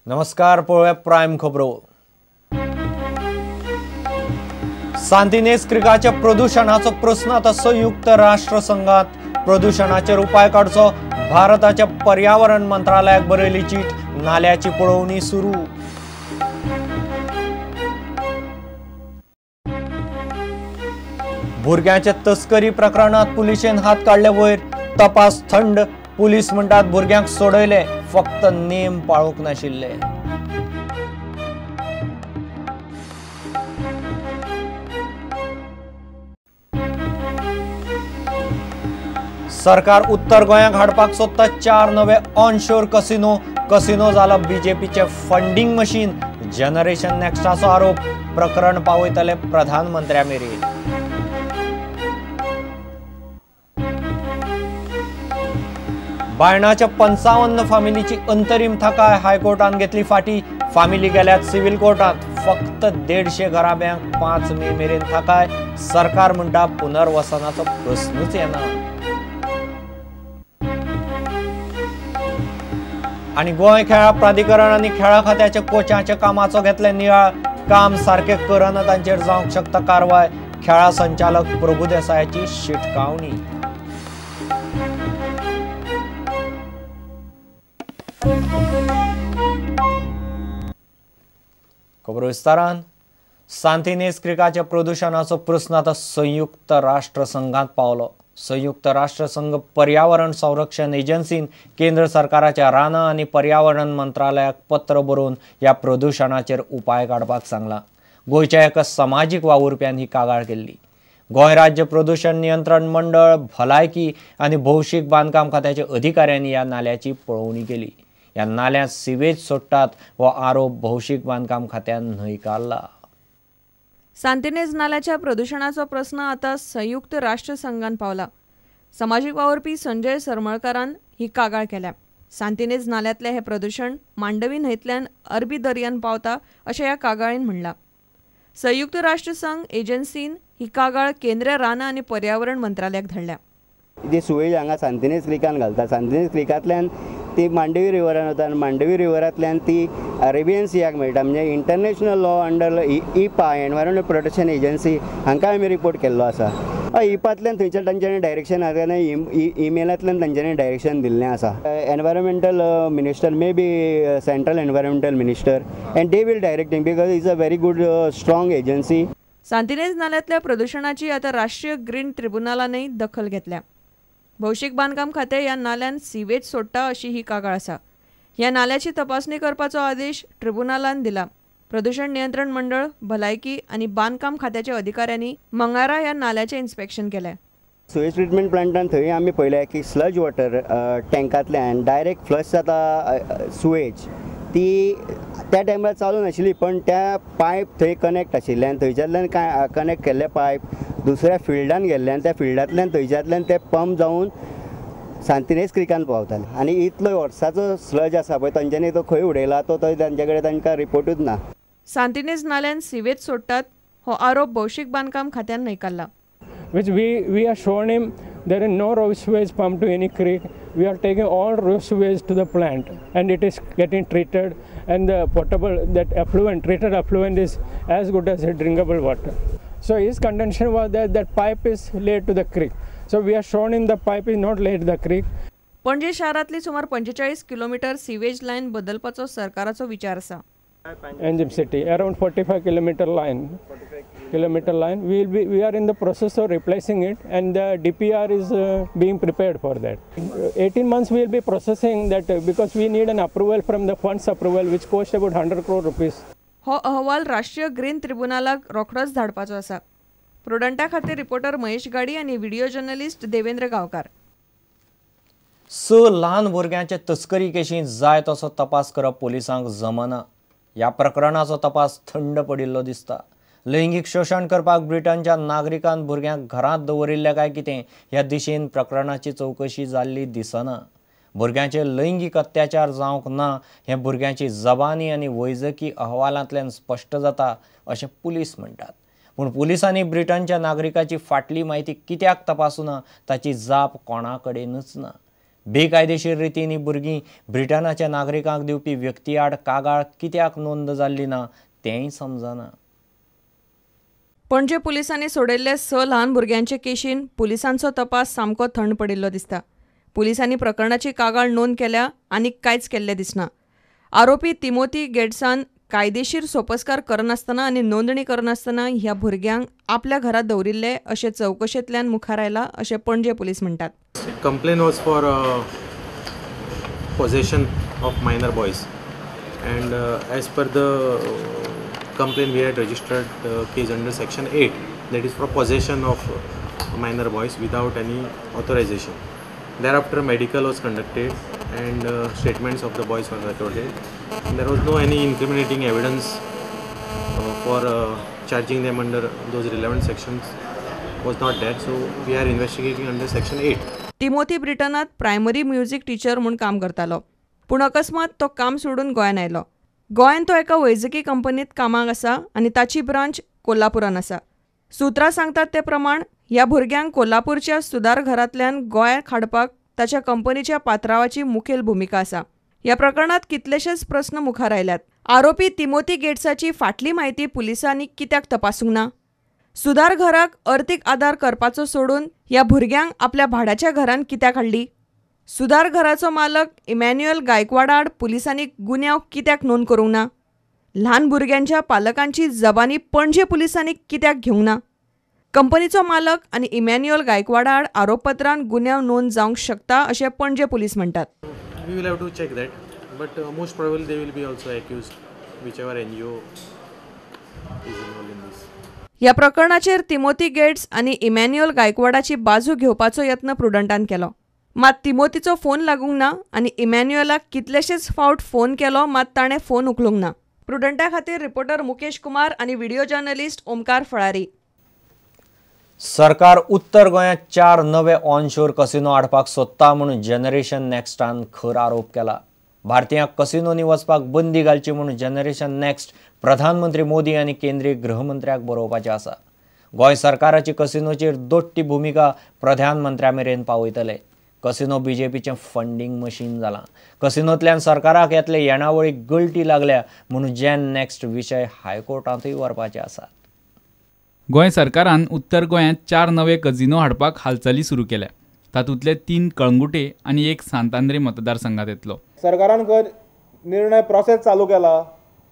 नमस्कार, पळोवया प्रायम खबरो। सांतिनेज क्रिकाच्या प्रदूषणाचो प्रस्न आता संयुक्त राष्ट्र संघात प्रदूषणाचेर उपाय काडचो। भारताच्या पर्यावरण मंत्रालयाक बरयली चीट, नाल्याची पळोवणी सुरू। भुरग्यांच्या तस्करी प्रकरणात पुलिशेन हात काडले वयर, तपास थंड। पुलीस म्हणटात भुरग्यांक सोडयले, फक्त नेम पाळूंक नाशिल्ले। सरकार उत्तर गोंयांक हाडपाक सोदता 4 नवे ऑनशोर कसिनो। कसिनो जाला बीजेपीचे फंडींग मशीन, जनरेशन नेक्स्टाचो आरोप। प्रकरण पावयतले प्रधानमंत्र्या मेरेन। बायणाच्या 55 फामिलीची अंतरीम थाकाय हायकोर्टान घेतली फाटी। फामिली गेल्यात सिव्हिल कोर्टात। फक्त 150 घराब्यांक 5 मे मेरेन थाकाय। सरकार म्हणटा पुनर्वसनाचो प्रस्नूच येना। आनी गोंय खेळां प्राधिकरण आनी खेळां खात्याच्या कोचाच्या कामाचो घेतले नियाळ। काम सारकें करना तांचेर जावंक शकता कारवाय। खेळां संचालक प्रभू देसायाची शिटकावणी। खबर विस्तारान। सांतिनेज क्रिकाच्या प्रदूषणाचो प्रस्न आता संयुक्त राष्ट्र संघात पावलो। संयुक्त राष्ट्र संघ पर्यावरण संरक्षण एजन्सीन केंद्र सरकाराच्या रानां आनी पर्यावरण मंत्रालयाक पत्र बरोवन ह्या प्रदूषणाचेर उपाय काडपाक सांगला। गोंयच्या एका समाजीक वावुरप्यान ही कागाळ केल्ली। गोंय राज्य प्रदूषण नियंत्रण मंडळ, भलायकी आनी भौशीक बांदकाम खात्याच्या अधिकाऱ्यांनी ह्या नाल्याची पळोवणी केली। ह्या नाल्यांत सिवेज सोडटात हो आरोप भौशीक बांदकाम खात्यान न्हयकारला। सांतिनेज नाल्याच्या प्रदूषणाचो प्रस्न आता संयुक्त राष्ट्र संघान पावला। समाजीक वावुरपी संजय सरमळकारान ही कागाळ केल्या। सांतिनेज नाल्यांतलें हें प्रदूषण मांडवी न्हंयतल्यान अरबी दर्यान पावता अशें ह्या कागाळीन म्हणलां। संयुक्त राष्ट्र संघ एजन्सीन ही कागाळ केंद्रीय रानां आनी पर्यावरण मंत्रालयाक धाडल्या। जी सुवेज हांगा सांतिनेज क्रिकान घालता, सांतिनेज क्रिकांतल्यान ती मांडवी रिवरान वता आनी मांडवी रिवरांतल्यान ती अरेबियन सियाक मेळटा। म्हणजे international law under EPA, environment protection agency, हांकां आमी रिपोर्ट केल्लो आसा। इपांतल्यान थंयच्यान तांच्यांनी डायरेक्शन आनी इमेलांतल्यान तांच्यांनी डायरेक्शन दिल्लें आसा। Environmental minister may be central environmental minister and they will directing because it's a very good strong agency. Santinez नाल्यांतल्या प्रदूषणाची आतां राष्ट्रीय ग्रीन ट्रिब्युनलानय दखल घेतल्या। भौशीक बांदकाम खातें ह्या नाल्यान सिवेज सोडटा अशी ही कागाळ आसा। ह्या नाल्याची तपासणी करपाचो आदेश ट्रिब्युनलान दिला। प्रदूषण नियंत्रण मंडळ, भलायकी आनी बांदकाम खात्याच्या अधिकाऱ्यांनी मंगळारा ह्या नाल्याचें इन्स्पेक्शन केलें। सुवेज ट्रिटमेंट प्लांटान थंय आमी पळयलें की स्लज वॉटर टँकांतल्यान डायरेक्ट फ्लश जाता सुवेज, ती त्या टायमार चालू नाशिल्ली, पण त्या पायप थंय कनेक्ट आशिल्ले आनी थंयच्यातल्यान कांय कनेक्ट केल्ले पायप दुसऱ्या फिल्डान गेल्ले आनी त्या फिल्डांतल्यान थंयच्यातल्यान ते पंप जावन सांतिनेज क्रिकान पावताले। आनी इतलो वर्साचो स्लज आसा पळय तांच्यांनी तो खंय उडयला तो तांचे कडेन तांकां रिपोर्टूच ना। सांतिनेज नाल्यान सिवेज सोडटात हो आरोप भौशीक बांदकाम खात्यान न्हयकारला। Which we are shown him there is no raw sewage pumped to any creek. We are taking all raw sewage to the plant and it is getting treated, and the potable, that effluent, treated effluent is as good as a drinkable water. So his contention was that that pipe is laid to the creek. So we are shown him the pipe is not laid to the creek. Panaji शारांतली सुमार 45 kilometre sewage line बदलपाचो सरकाराचो विचार आसा। Panjim city around 45 kilometer line. Kilometer line. We are in the process of replacing it, and the DPR is being prepared for that. 18 months we will be processing that because we need an approval from the funds approval, which cost about 100 crore rupees. हो अहवाल राष्ट्रीय green ट्रिब्युनलाक रोखडोच धाडपाचो आसा। प्रुडंटा खातीर reporter Mahesh गाडी आनी video journalist Devendra गांवकार। 6 ल्हान भुरग्यांचे तस्करी केशींत जाय तसो तपास करप पोलिसांक जमना। ह्या प्रकरणाचो तपास थंड पडिल्लो दिसता। लैंगीक शोशण करपाक ब्रिटनच्या नागरिकान भुरग्यांक घरांत दवरिल्ले काय कितें ह्या दिशेन प्रकरणाची चवकशी जाल्ली दिसना। भुरग्यांचे लैंगीक अत्याचार जावंक ना हें भुरग्यांची जबानी आनी वैजकी अहवालांतल्यान स्पश्ट जाता अशें पुलीस म्हणटात। पूण पुलिसांनी ब्रिटनच्या नागरिकाची फाटली म्हायती कित्याक तपासूना ताची जाप कोणा कडेनच ना। बेकायदेशीर रितीन ही भुरगीं ब्रिटनाच्या नागरिकांक दिवपी व्यक्ती आड कागाळ कित्याक नोंद जाल्ली ना तेंय समजना. पणजे पुलिसांनी सोडयल्ले 6 ल्हान भुरग्यांचे केशीन पुलिसांचो तपास सामको थंड पडिल्लो दिसता. पुलिसांनी प्रकरणाची कागाळ नोंद केल्या आनी कांयच केल्लें दिसना. आरोपी तिमोथी गेट्सान कायदेशीर सोपस्कार करनासतना आनी नोंदणी करनासतना ह्या भुरग्यांक आपल्या घरा दवरिल्ले अशें चवकशेंतल्यान मुखार आयला अशें पणजे पुलीस म्हणटात. Complaint was for possession of minor boys and as per the complaint we had registered case under section 8, that is for possession of minor boys without any authorization. Thereafter medical was conducted and statements of the boys were recorded. There was no any incriminating evidence for charging them under those relevant sections was not there, so we are investigating under section 8. Timothy ब्रिटनात primary music teacher म्हूण काम करतालो, पूण अकस्मात तो काम सोडून गोंयांत आयलो. गोंयांत तो एका वैजकी कंपनीत कामाक आसा आनी ताची ब्रांच कोल्हापुरान आसा. सुत्रां सांगतात ते प्रमाण ह्या भुरग्यांक कोल्हापूरच्या सुदार घरांतल्यान गोंयांत हाडपाक ताच्या कंपनीच्या पात्रावाची मुखेल भुमिका आसा. ह्या प्रकरणांत कितलेशेच प्रस्न मुखार आयल्यात. आरोपी तिमोथी गेट्साची फाटली म्हायती पुलिसांनी कित्याक तपासूंक ना? सुदार घराक अर्थीक आदार करपाचो सोडून ह्या भुरग्यांक आपल्या भाड्याच्या घरान कित्याक हाडली? सुदार घराचो मालक इमॅन्युएल गायकवाडाआड पुलिसांनी गुन्यांव कित्याक नोंद करूंक ना? ल्हान भुरग्यांच्या पालकांची जबानी पणजे पुलिसांनी कित्याक घेवंक ना? कंपनीचो मालक आनी इमॅन्युएल गायकवाडाआड आरोपपत्रान गुन्यांव नोंद जावंक शकता अशें पणजे पुलीस म्हणटात. We will have to check that, but most probably they will be also accused, whichever NGO is involved in this. ह्या प्रकरणाचेर तिमोथी गेट्स आनी इमॅन्युएल गायकवाडाची बाजू घेवपाचो यत्न प्रुडंटान केलो, मात तिमोथीचो फोन लागूंक ना आनी इमॅन्युएलाक कितलेशेच फावट फोन केलो मात ताणें फोन उखलूंक ना. प्रुडंटा खातीर रिपोर्टर मुकेश कुमार आनी व्हिडिओ जर्नलिस्ट ओमकार फळारी. सरकार उत्तर गोंयांत 4 नवे ऑनशोर कसिनो हाडपाक सोदता म्हणून जनरेशन नेक्स्टान खर आरोप केला. भारतीयांक कसिनोनी वचपाक बंदी घालची म्हणून जनरेशन नेक्स्ट प्रधानमंत्री मोदी आनी केंद्रीय गृहमंत्र्याक बरोवपाचें आसा. गोंय सरकाराची कसिनोचेर दोट्टी भुमिका प्रधानमंत्र्या मेरेन पावयतले. कसिनो बीजेपीचें फंडींग मशीन जालां. कसिनोंतल्यान सरकाराक येतले येणावळीक गळटी लागल्या म्हणून जेन नेक्स्ट विशय हायकोर्टांतूय व्हरपाचे आसात. गोंय सरकारान उत्तर गोंयांत 4 नवे कझिनो हाडपाक हालचाली सुरू केल्या. तातूंतले 3 कळंगुटे आनी 1 सांतांद्रे मतदारसंघात येतलो. सरकारान खंय निर्णय प्रोसेस चालू केला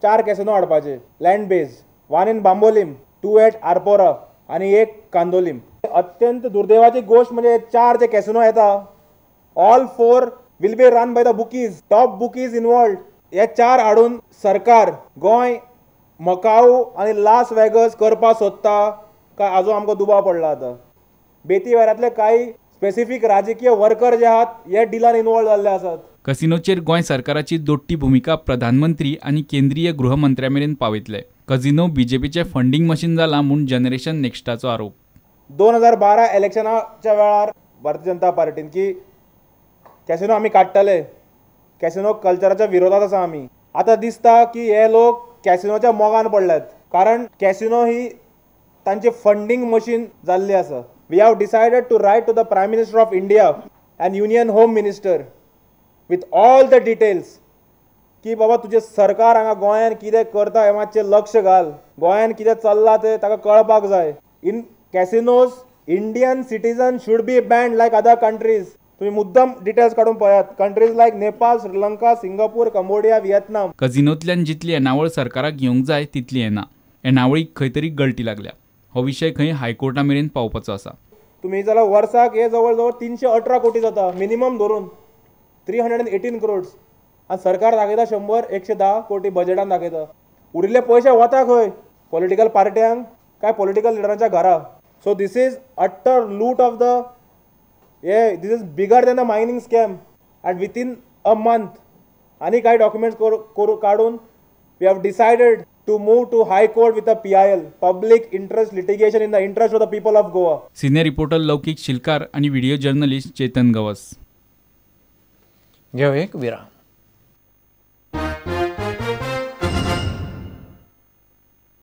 4 casino हाडपाचे, land base, 1 in Bambolim, 2 at Arpora आनी 1 कांदोलीम. अत्यंत दुर्दैवाची गोश्ट म्हणजे 4 जे कॅसिनो येता all 4 will be run by the bookies, top bookies involved. हे 4 हाडून सरकार गोंय मकाऊ आनी लास वेगस करपाक सोदता काय आजून आमकां दुबाव पडला. आतां बेतीवेरांतले कांय स्पेसिफीक राजकीय वर्कर जे आहात हे डिलान इन्वॉल्व जाल्ले आसात. कसिनोचेर गोंय सरकाराची दोट्टी भुमिका प्रधानमंत्री आनी केंद्रीय गृहमंत्र्या मेरेन पावयतले. कझिनो बीजेपीचें फंडींग मशीन जाला म्हूण जनरेशन नेक्स्टाचो आरोप. 2012 इलेक्शनाच्या वेळार भारतीय जनता पार्टीन की कॅसिनो आमी काडटले, कॅसिनो कल्चराच्या विरोधात आसा आमी. आतां दिसता की हे लोक कॅसिनोच्या मोगान पडल्यात, कारण कॅसिनो ही तांची फंडींग मशीन जाल्ली आसा. We have decided to write to the Prime Minister of India and Union Home Minister with all the details की बाबा तुजें सरकार हांगा गोंयांत कितें करता हें मातशें लक्ष घाल, गोंयांत कितें चल्लां तें ताका कळपाक जाय. In casinos Indian citizen should be banned like other countries. तुमी मुद्दम डिटेल्स काडून पळयात, countries like Nepal, Sri Lanka, Singapore, Cambodia, Vietnam. कझिनोंतल्यान जितली येणावळ सरकाराक घेवंक जाय तितली येना. येणावळीक खंय तरी गळटी लागल्या. हो विशय खंय हायकोर्टा मेरेन पावपाचो आसा. तुमी जाल्यार वर्साक हे जवळ जवळ 318 कोटी जाता मिनिमम धरून, 318 करोड्स. आनी सरकार दाखयता 100-110 कोटी बजेटान दाखयता. उरिल्ले पयशे वता खंय? पॉलिटिकल पार्ट्यांक काय पॉलिटिकल लिडरांच्या घरा. So this is utter loot of the hey, this is bigger than a mining scam. And within a month आनी कांय डॉक्युमेंट्स काडून we have decided to move to High Court with a PIL, Public Interest Litigation, in the interest of the people of Goa. Senior reporter Laukik Shilkar आणि video journalist Chetan Gawas. घेऊ एक विराम.